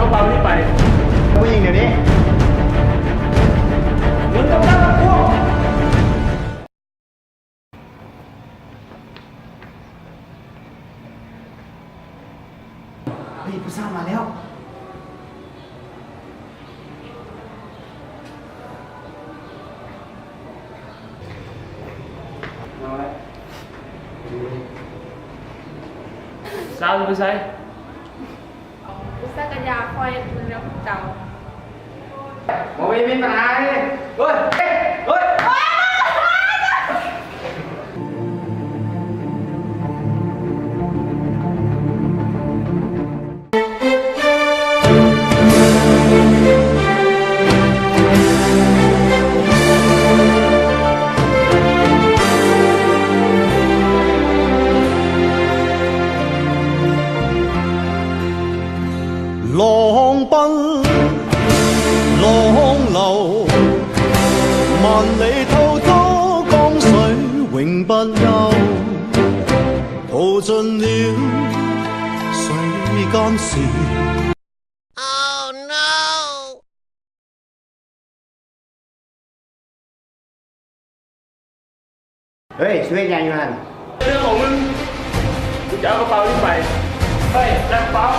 ເອົາເປົານີ້ໄປ. ຜູ້ຍິງດຽວນີ້. ມຶງຕ້ອງການກັບກູ. ເຮີ້ຍ ຜູ້ສາວມາແລ້ວ. ສາວຊິໄປໃສ? ອຸດສັກກະຢາຂ້ອຍມັນແນວເກົ່າ. ບໍ່ມີ ມີບັນຫາເດ້. ເຮີ້ຍ ເຮີ້ຍ ເຮີ້ຍ. 浪奔浪流，萬里滔滔江水永不休，淘盡了世間事。 ເຮີ້ຍ ສະເວັດຫຍັງຢູ່ຫັ້ນ? ເລື່ອງຂອງມຶງ. ກູຈະເອົາກະເປົານີ້ໄປ. ເຮີ້ຍ ແລກກະເປົາ.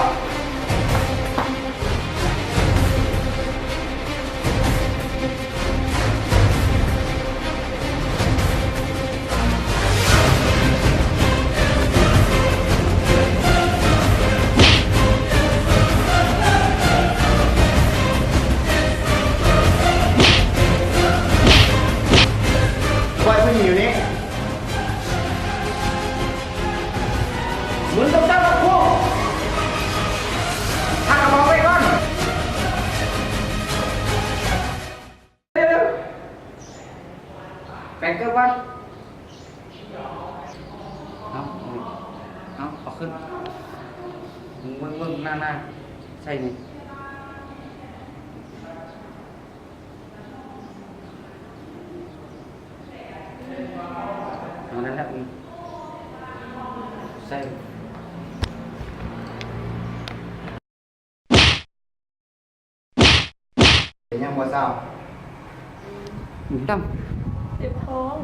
ປ່ອຍຜູ້ຍິງຢູ່ນີ້. ມຶງຕ້ອງຈັບກັບກູ. ພາກະເປົາໄປກ່ອນ. ເຮັດແບງເກີບກ່ອນ. ເອົາ ເອົາ ເອົາຂຶ້ນ. ເບິ່ງ ເບິ່ງ ໜ້າ ໜ້າ ໃສ່ນີ້. ເອົານັ້ນແຫຼະ ອືມ ໃສ່. ເປັນຫຍັງບໍ່ຊາວ? ດຳ ເຈັບທ້ອງ.